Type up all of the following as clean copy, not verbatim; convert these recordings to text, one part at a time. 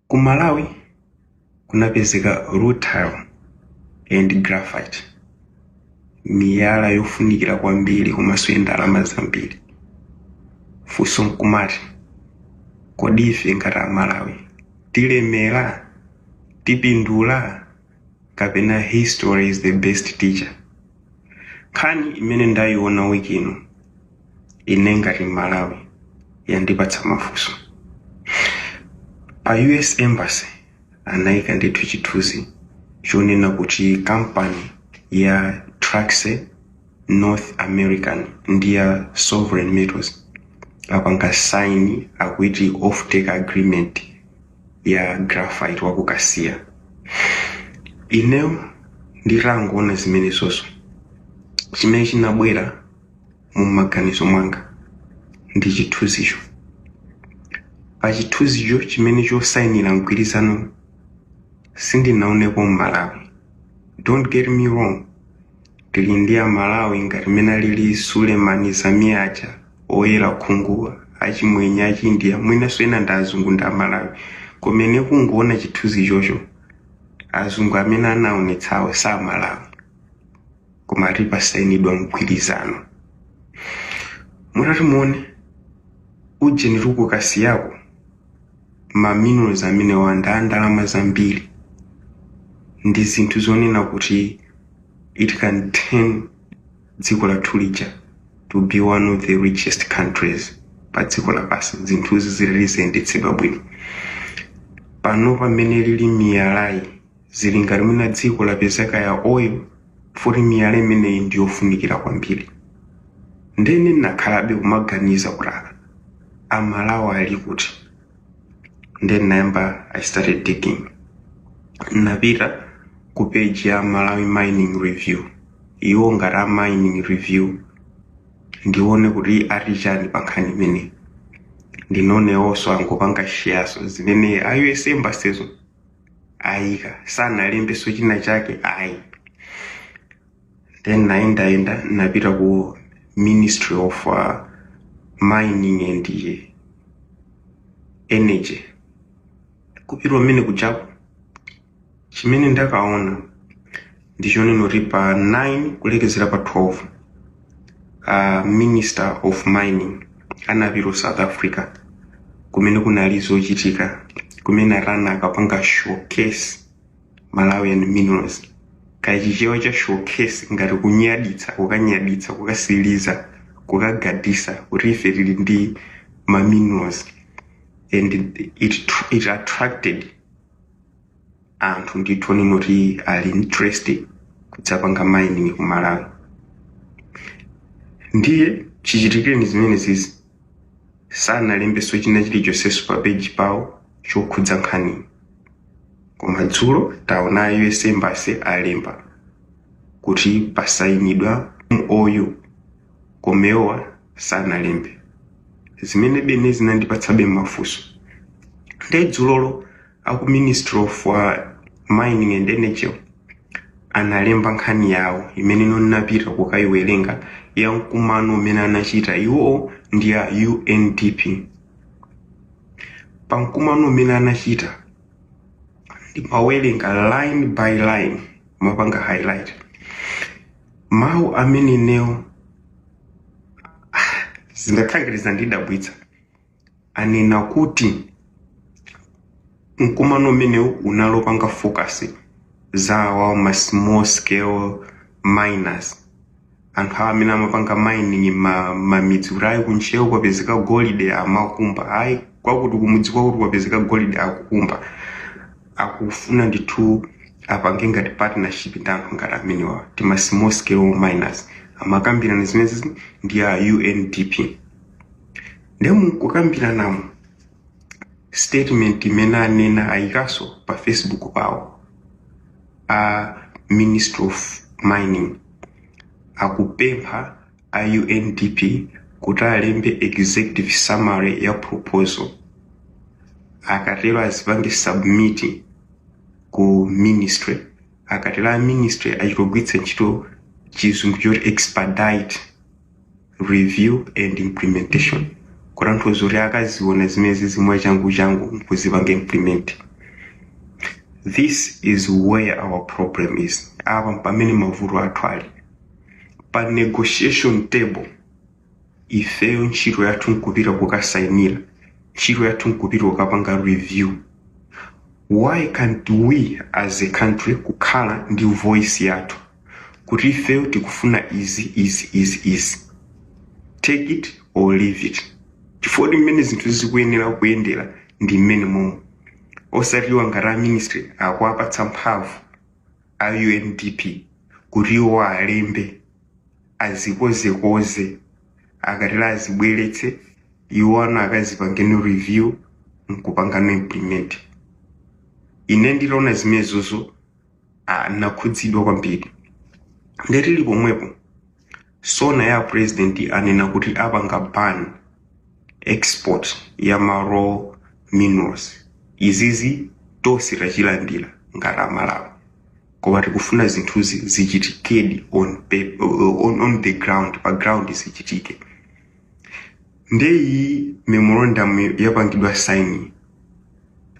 Ku Malawi kunapezeka rutile and graphite, miyala yofunikira kwambiri komanso ndalama zambiri. Funso nkumati, kodi ife ngati Amalawi tilemera, tipindula, kapena history is the best teacher? Nkhani imene ndayiona wiki ino, ine ngati Malawi, yandipatsa mafunso. Pa US Embassy anayika ndithu chithunzi chonena kuti kampani ya Traxys North American ndi ya Sovereign Metals apanga sign, akuiti off-take agreement ya graphite waku Kasiya. Ineyo nditangoona zimenezozo, chimene chinabwera mu maganizo mwanga ndi chithunzicho. Pa chithunzicho chimene chosayinira mgwirizano, sindinaonepo Mmalawi. Don't get me wrong, tili ndi Amalawi ngati mmene alili Sulemani Zamia aja, oyera khungu, achimwenye, achindia, mwinanso ena ndi azungu ndi Amalawi. Kumene kungoona chithunzi chocho, azungu amene anaonetsawo sa Amalawi, koma ati pasayinidwa mgwirizano. Mutati muone ujeni ku Kasiyako, ma minerals amenewa ndi a ndalama zambiri, ndi zinthu zonena kuti it can turn dziko lathu lija to be one of the richest countries pa dziko lapansi, zinthuzi zili ziyendetsedwa bwino. Pano pamene lili miyalayi, zili ngati mwina dziko lapezeka ya oil, futi miyala imeneyi ndiyofunikira kwambiri. Ndene nakhalabe kumaganiza kuti Amalawi ali kuti? Then nayamba, I started digging. Napita ku page ya Malawi Mining Review, iwo ngati a Mining Review, ndione kuti ati chani pa nkhani imeneyi. Ndinaonewonso angopanga shareso zimene a US Embassyzo ayika, sanalembeso china chake ayi. Then nayendayenda, napita ku Ministry of Mining and Energy. Kupita umene kuchapo, chimene ndakaona ndichonena kuti pa 9 kulekezera pa 12, Minister of Mining anapita South Africa, kumene kunali zochitika, kumene atana akapanga showcase Malawian minerals. Kachichewa cha showcase ngati kunyaditsa, kukanyaditsa, kukasiliza, kukagadisa kuti ife tili ndi ma minerals. And it attracted anthu ndithu onena kuti ali interested kudzapanga mining ku Malawi. Ndiye chichitikireni zimene zizi, sanalembeso china chilichonsenso pa page pawo chokhudza nkhaniyi. Koma dzulo taona US Embassy alemba kuti pasayinidwa MOU, komewa sanalembe, zimene bene zinandipatsabe mafunso. Ndiye dzulolo aku Ministry of Mining and Energy analemba nkhani yawo imene nonapita kukayiwerenga, ya mkumano umene anachita iwo ndi a UNDP. Pa mkumano umene anachita, ndimawerenga line by line, mapanga highlight mawu amene newo zindakhangiriza ndidabwitsa. Anena kuti mkumano umenewu unalopanga focus za wa ma small scale miners, anthu awa amene amapanga mining mamidzi, kuti ayi, kuntcheu kwapezeka golide, amakumba, ayi, kwakuti kumudzi kwakuti kwapezeka golide, akukumba. Akufuna ndithu apange ngati partnership ndi anthu ngati amenewa, tima small scale miners. Amakambirana zimenezi ndi a UNDP. Ndemu kukambiranamo, statement imene anena, ayikaso pa Facebook pawo a Ministry of Mining, akupempha a UNDP kuti alembe executive summary ya proposal, akatero azipange submit ku ministry, akatero a ministry achitogwiritsa ntchito chizungu choti expedite review and implementation, kutanthauza kuti akaziona zimenezi zimwe changu changu nkuzipanga implement. This is where our problem is. Apa pamene mavuto athu ali. Pa negotiation table, ifeyo ntchito yathu nkupita kukasayinira, ntchito yathu nkupita kukapanga review. Why can't we as a country kukhala ndi voice yathu kuti ifeyo tikufuna izi, izi, izi, izi, take it or leave it? Chifukwa mmene zinthu zikuyenera kuyendera ndi mmene momwe, osati ngati a ministry akuapatsa mphamvu a UNDP kuti iwo alembe, azikozekoze, akatera azibweretse, iwo ano akazipangeno review nkupangano implement. Ine nditaona zimenezozo nakhudzidwa kwambiri. Ndetili pomwepo, SONA ya president anena kuti apanga ban export ya ma raw minerals. Izizi tonse tachilandira ngati Amalawi, koma tikufuna zinthuzi zichitikedi on, paper, on the ground, pa ground zichitike. Ndeyi memorandum yapangidwa sign,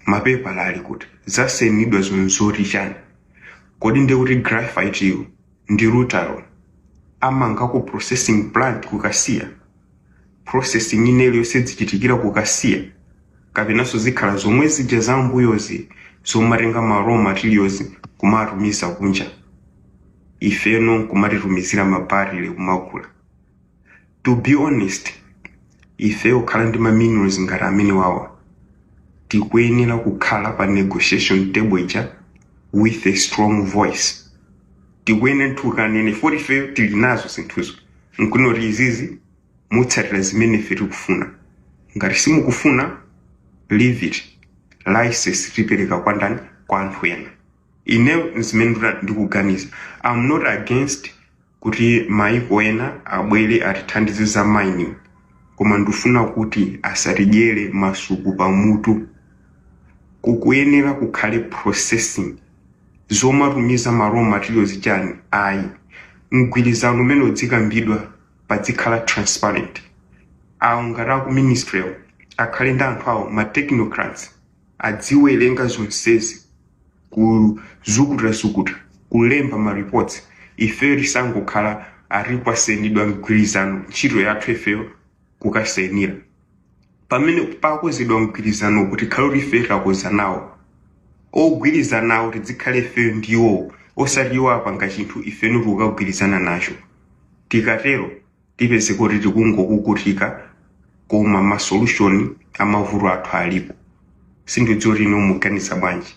mapepala ali kuti zasayinidwa zonzoti chani? Kodi ndekuti graphite iyo ndi rutile amangako processing plant kukasiya, processing ineyo yonse zichitikira kukasiya, kapenanso zikhala zomwe zija zambuyozi zomatenga ma raw materials kumatumiza kunja, ifeno kumatitumizira mabarile kumagula? To be honest, ife kukhala ndi ma minerals ngati amene wawa, tikuyenera kukhala pa negotiation table ija with a strong voice. Tikuyenera tikanene foti ife tili nazo zinthuzo, nkunoti izizi mutsatira zimene ife tikufuna. Ngati simukufuna, leave it. License tipereka kwa ndani? Kwa anthu ena. Ine zimene ndikuganiza, I'm not against kuti maiko ena abwere atithandize za mining, koma ndifuna kuti asatidyere masuku pamutu. Kukuyenera kukhale processing. Zomatumiza ma raw materials chani, ayi. Mgwirizano umene udzikambidwa padzikhala transparent. Awo ngati aku ministry akhale ndi anthu awo, ma technocrats, adziwerenga zonsezi, kuzukutazukuta, kulemba ma reports. Ifeyo tisangokhala ari kwasayinidwa mgwirizano, ntchito yathu ifeyo kukasayinira. Pamene pakozedwa mgwirizano, kuti khale kuti ife takoza nawo, ogwirizanawo tidzikhale ifeyo ndiwo, osati iwo apanga chinthu, ifeno tikukagwirizana nacho. Tikatero tipeze kuti tikungokukutika, koma ma solution amavuto athu alipo. Sindidziwa kuti inu muganiza bwanji.